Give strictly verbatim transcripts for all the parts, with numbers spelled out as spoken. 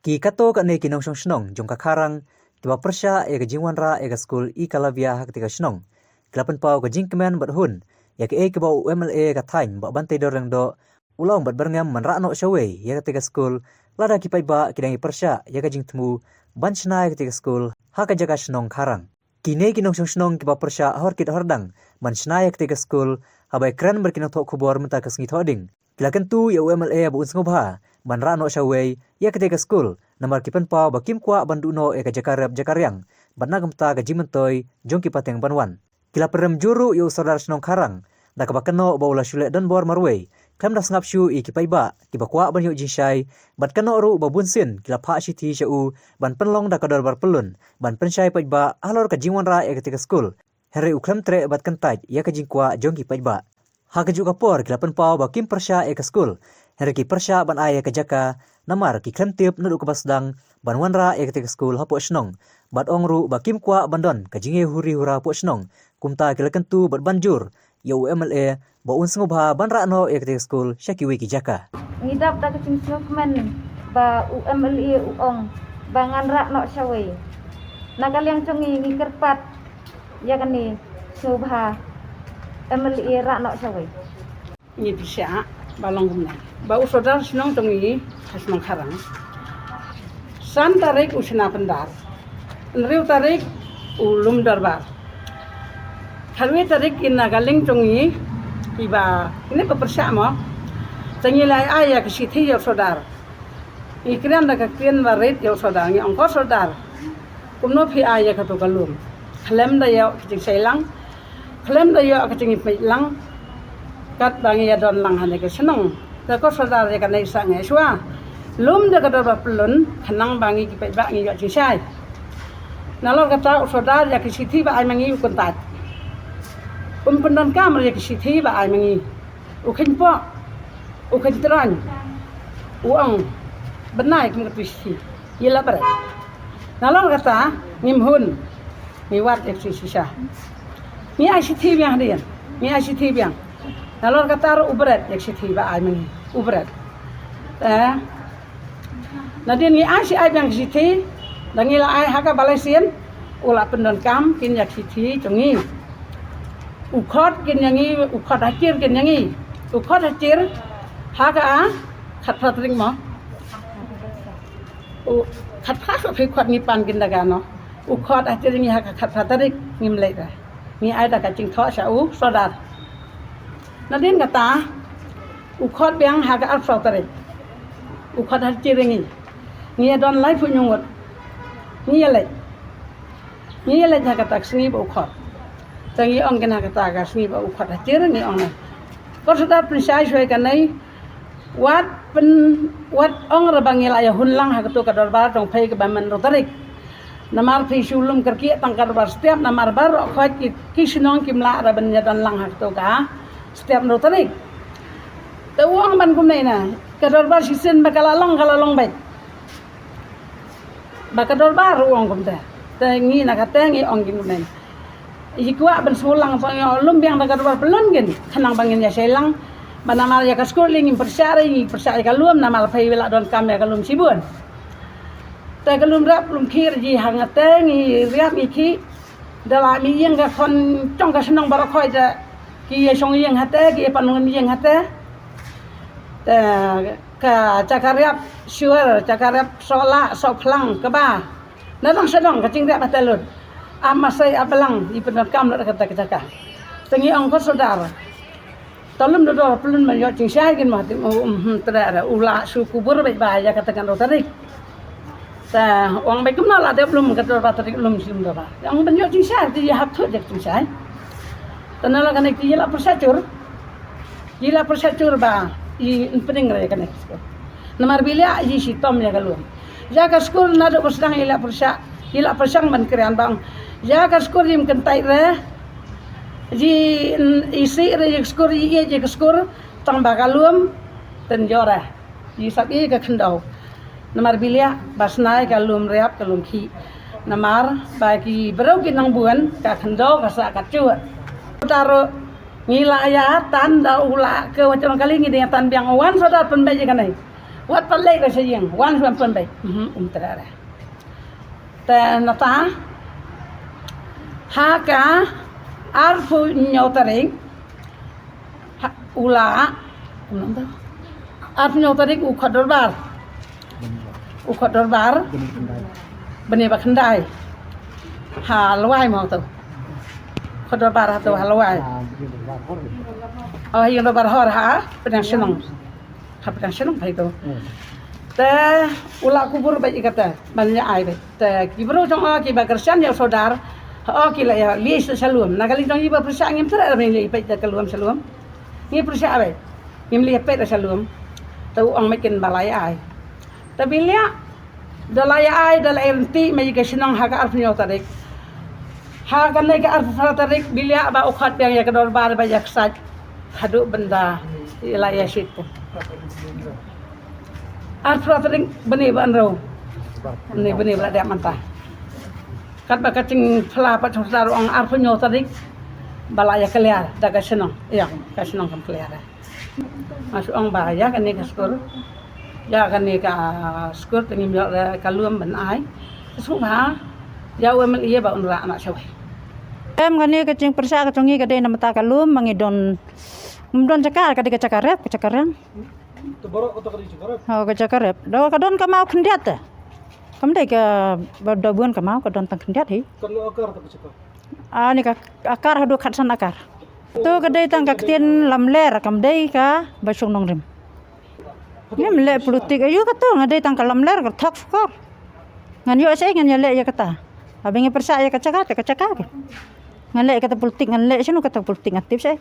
Ki katto katne ki nongshong shnong jong ka Kharang kiba pyrshah ïa ka jingwanrah ïa ka skul Ekalavya ha katei ka shnong, ki la pynpaw ka jingkmen bad hun ïa kaei kaba u M L A ka thaiñ Bah Banteidor Lyngdoh u la ong bad byrngem ban rah noh shawei ïa katei ka skul, lada ki paidbah ki dang ïa pyrshah ïa ka jingthmu ban shna ïa katei ka skul ha ka jaka shnong Kharang. Kine ki nongshong shnong kiba pyrshah hor kit hor dang ban shna ïa katei ka skul, haba ïakren bad ki nongthoh khubor mynta ka sngi Thohdieng, ki la kyntu ïa u M L A ba un sngewbha ban rah noh shawei ïa katei ka skul, namar ki pynpaw ba kim kwah ban duh noh ïa ka jaka rep jaka riang bad na ka bynta ka jingmyntoi jong ki pateng ban wan. Ki la pynrem jur ruh ïa u Sordar shnong Kharang da kaba kynnoh ba u la shu leh donbor marwei khlem da sngap shuh ïa ki paidbah kiba kwah ban ïoh jingshai, bad kynnoh ruh ba bunsien ki la phah shithi sha u ban pynlong da ka dorbar pyllun ban pynshai paidbah halor ka jingwanrah ïa katei ka skul, hynrei u khlem treh bad kyntait ïa ka jingkwah jong ki paidbah. Ha kajuh ka por ki la pynpaw ba kim pyrshah ïa ka skul, hynrei ki pyrshah ban ai ïa ka jaka, namar ki khlem tip naduh kaba sdang ban wanrah ïa katei ka skul hapoh shnong, bad ong ruh ba kim kwah ban don ka jingïahuri hura hapoh shnong. Kumta ki la kyntu bad ban jur ïa u M L A ba un sngewbha ban rah noh ïa katei ka skul sha kiwei ki jaka. Ngi dap da ka jingsngewkmen ba u M L A u ong ba ngan rah noh shawei. Na ka liang jong ngi, ngi kyrpad ïa kane, sngewbha M L A rah noh shawei. Ngi pyrshah ba long kumne, ba u Sordar shnong jong ngi ha shnong Kharang, san tarik u shna pyndar, hynriew tarik u lum dorbar, khatwei tarik ki na ka liang jong ngi, kiba kine ba pyrshah mo, jong ngi la ai ïa ka shithi ïa u Sordar. Ngi kren da ka ktien ba rit ïa u Sordar, ngi ong, ko Sordar, kumno phi ai ïa kato ka lum? Khlem da ïoh ka jingshai lang, khlem da ïoh ka jingpeit lang, katba ngi ïa don lang hane ka shnong. Te ko Sordar, ïa kane sa ngi shuwa lum da ka dorbar pyllun, khnang ba ngi ki paidbah ngi ïoh jingshai. Nalor kata u Sordar ïa ka shithi ba ai ma ngi u kyntait. Um pyndonkam ïa ka shithi ba ai ma ngi. U kheiñpoh, u kheiñtrain, u ong, bnai kum ka twi shi, ïa la bret. Nalor kata ngim hun, ngi wad ïa ka shithi shisha. Ngi ai shithi biang hadien, ngi ai shithi biang. Nalor kata ruh u bret ïa ka shithi ba ai ma ngi, u bret. Eh, Nadien ngi ai shi ai biang ka shithi, da ngi la ai ha ka balai sien, u la pyndonkam kin ïa ka shithi jong ngi. U khot kin ïa ngi, u khot hachir kin ïa ngi. U khot hachir ha ka a, khatphra tarik mo. U khatphra, khatphra ngi pan kin da ka no. U khot hachir ngi ha ka khatphra tarik ngim leit re. Ngi ai da ka jingthoh sha u Sordar. Nadien kata, u khot biang ha ka arphew tarik. U khot hachir ngi. Ngi ïa don laiphew hynñiew ngut. Ngi ïa leit. Ngi ïa leit ha kata ka sngi ba u khot. Te ngi ong kin ha kata ka sngi ba u khot hachir ngi ong ne, ko Sordar, pynshai shwai kane. Wat pyn, wat ong re ba ngi la ïa hun lang ha kato ka dorbar jong phi kaba mynhynriew tarik. Namar phi shu lum kyrkieh tang ka dorbar step, namar baroh khoit ki, ki shnong kim lah re ban ïa don lang ha kato ka step hynriew tarik. Te u ong ban kumne na, ka dorbar shisien ba ka la long, ka la long beit. Ba ka dorbar u ong kumta. Te ngi na kata ngi ong kin kumne. Ngi kwah ban shu lang, shu ïa lum biang da ka dorbar pyllun kin, khnang ba ngin ïa shai lang. Ba namar ïa ka skul ngi pyrshah re, ngi pyrshah ïa ka lum, namar phi la donkam ïa ka lum shibun. Te ka lum rep lum khih re ji hangta ngi rep ngi khih. Da la mih ïing ka khon jong ka shnong baroh khoit da ki ïa shong ïing hate, ki ïa pynlong ïing hate. Te ka jaka rep shuwa, jaka rep sohlah sohphlang kaba na dang sha dang ka jingrep hate lut. Ap masai ap blang, i pyndonkam lut kata ka jaka. Te ngi ong ko Sordar, to lum da dor pyllun ban ïoh jingshai kin ma, te u, um, hmm, te da u la shu kubur beit ba ïa kata ka hynriew tarik. Te u ong beit kumno la dep lum ka dorbar tarik, lum shi lum dorbar. Ong ban ïoh jingshai te ïa hap thuh ïa ka jingshai. Te na la kane te ïa la pyrshah jur. Ïa la pyrshah jur ba i pynïeng re ïa kane ka skul. Namar ba ïa la ïa shitom ïa ka lum. Ïa ka skul naduh ba sdang ïa la pyrshah, ïa la pyrshang ban kren ba ong ïa ka skul ïa ym kyntait re. Ïa i sih re ïa ka skul, ïa ïa ka skul tang ba ka lum. Ten jor re. Ïa sap ïa ka khyndew. Namar ba ïa la ba snai ka lum rep ka lum khih. Namar ba ki briew ki nang bun ka khyndew ka sah ka juh. Taro ngi la ïa tan da u la ka wa jong kali ngi dei tan biang wan Sordar pynbeit ïa kane. Wat pat leit re sha ïing, wan sha wan pynbeit. Mhm, um tara re. Te nata ha ka arphew hynñiew tarik, ha, u la, arphew hynñiew tarik u khot dorbar. U khot dorbar bnai ba khyndai ha Lawai mo to. Khot dorbar ha to ha Lawai. Oh, ïing dorbar hor ha Pdeng Shnong. Ha Pdeng Shnong phi to. Te u la kubur beit ïa kata ban ïa ai beit. Te ki briew jong o kiba kyrshan ïa u sordar, o ki la ïa leit sha lum. Na ka liang jong ngi ba pyrshah ngim treh ban leit peit da ka lum sha lum. Ngi pyrshah beit. Ngim leit peit da sha lum. Te u ong beit kin ba la ïa ai. Te bi liah da la ïa ai, da la ïa ryntih ma ïa ka shnong ha ka arphew hynñiew tarik. Ha kane ka arphew phra tarik bi liah ba u khot biang ïa ka dorbar ba ïa ksait haduh bynda ïa la ïa shit. Arphew phra tarik bnai ba hynriew. Bnai, bnai ba la dep mynta. Katba ka jingphla pat jong u sordar u ong arphew hynñiew tarik ba la ïa clear da ka shnong. Ïa, ka shnong kam clear. Nga shu ong ba ïa kane ka skul, ïa kane ka skul te ngim ïoh re ka lum ban ai. Te shu ba ïa u MLA ba un rah na shawei. Em, kane ka jingpyrshah ka jong ngi ka dei namar ka lum ma ngi don, ngim don jaka, ka dei ka jaka rep, ka jaka reng. Te baroh kata ka dei jaka rep. Oh, ka jaka rep. Da ka don ka maw khyndiat te. Kam dei ka ba da bun ka maw, ka don tang khyndiat hi. Katno akar ta ka jaka? Ah, ni ka akar haduh khatsan akar. To ka dei tang ka ktien lamler, kam dei ka ba shong nongrim. Ngim leh politik aïu ka to, nga dei tang ka lamler ka thok skor. Ngan ïoh sei ngan ïa leh ïa kata. Haba ngi pyrshah ïa ka jaka te ka jaka ka. Ngan leh kata politik, ngan leh shano kata politik, ngan tip sei.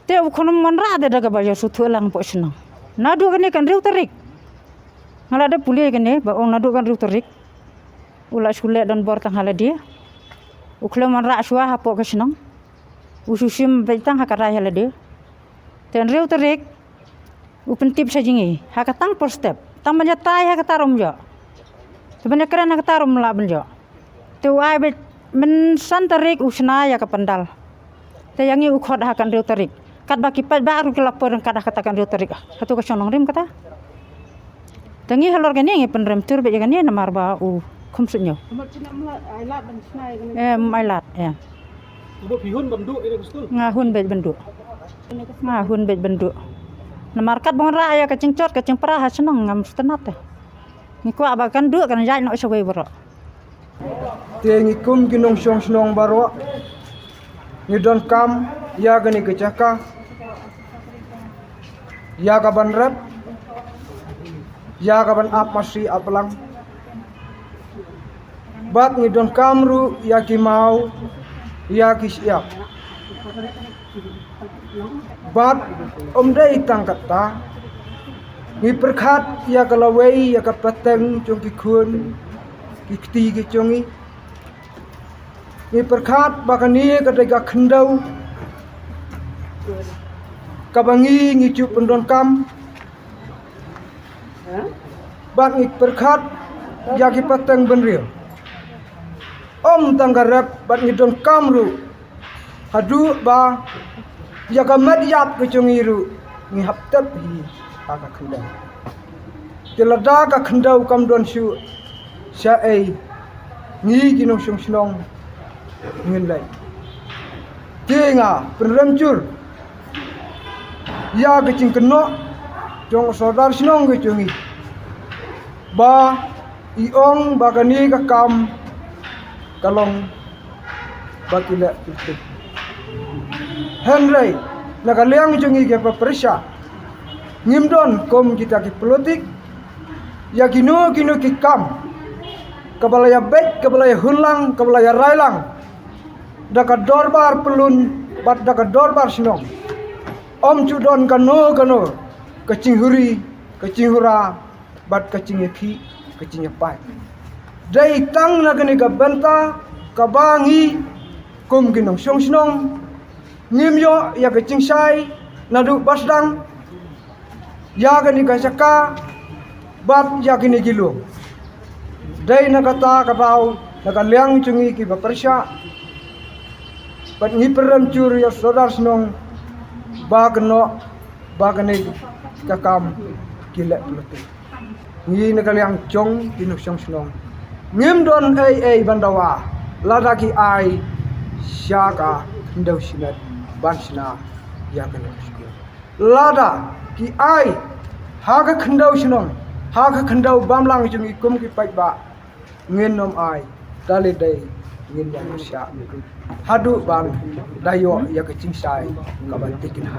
Te u khun ym wanrah de da kaba ïa shu thuh lang poh shnong. Naduh kane ka hynriew tarik. Nga la da pule kane ba ong naduh ka hynriew tarik. U la shu leh don bor tang ha lade. U khlem wanrah shuwa hapoh ka shnong. U shu shim beit tang ha ka rai ha lade. Te hynriew tarik u pyntip sha jong ngi ha ka tang por step. Tang ban ïatai ha kata ruh ym ïoh. Te ban ïakren ha kata ruh ym lah ban ïoh. Te u ai beit mynsan tarik u shna ïa ka pandal. Te ïa ngi u khot ha ka hynriew tarik. Katba ki paidbah ruh ki la poi ryngkat ha kata ka hynriew tarik. Hato ka shong nongrim kata. Te ngi halor kane ngi pynrem tur beit ïa kane namar ba u khum suit ñiew. Em, ai lad, em. Ba phi hun ban duh ïa ka skul? Nga hun beit ban duh. Nga hun beit ban duh. Namar katba ngan rah ïa ka jingjot ka jingpra ha shnong ngam sngewtynnat te. Ngi kwah ba kan duh kan ïaid noh shawei baroh. Te ngi kum ki nongshong shnong baroh ngi donkam ïa kane ka jaka, ïa ka ban rep, ïa ka ban ap masi ap lang. Bad ngi donkam ruh ïa ki maw, ïa ki shyiap. Bad ym dei tang kata, ngi pyrkhat ïa ka lawei ïa ka pateng jong ki khun ki kti ki jong ngi. Ngi pyrkhat ba kane ka dei ka khyndew kaba ngi ngi ju pyndonkam. Bad ngi pyrkhat ïa ki pateng bynriew. Ym tang ka rep bad ngi donkam ruh haduh ba ïa ka met ïap ka jong ngi ruh ngi hap tep hi ha ka khyndew. Te lada ka khyndew kam don shuh, shaei ngi ki nongshong shnong ngin leit? Te nga pynrem jur ïa ka jingkynnoh jong u sordar shnong ka jong ngi ba i ong ba kane ka kam ka long ba ki leh politik. Hynrei na ka liang jong ngi ki ba pyrshah ngim don kum kita ki politik. Ïa kino kino ki kam kaba la ïa beit, kaba la ïa hun lang, kaba la ïa rai lang da ka dorbar pyllun bad da ka dorbar shnong, ym ju don kano kano ka jinghuri, ka jinghura bad ka jingïakhih, ka jingïapait. Dei tang na kane ka bynta kaba ngi kum ki nongshong shnong ngim ïoh ïa ka jingshai naduh ba sdang ïa kane ka jaka bad ïa kine ki lum. Dei na kata ka daw na ka liang jong ngi ki ba pyrshah bad ngi pynrem jur ïa u sordar shnong ba kynnoh ba kane ka kam ki leh pynlong. Ngi na ka liang jong ki nongshong shnong ngim don ei ei ban dawa lada ki ai sha ka khyndew shimet ban shna ïa ka nongshong. Lada ki ai ha ka khyndew shnong, ha ka khyndew bamlang jong ngi kum ki paidbah, ngin ym ai, da lei dei ngin ïa shah haduh ban da ïoh ïa ka jingshai kaba thikna.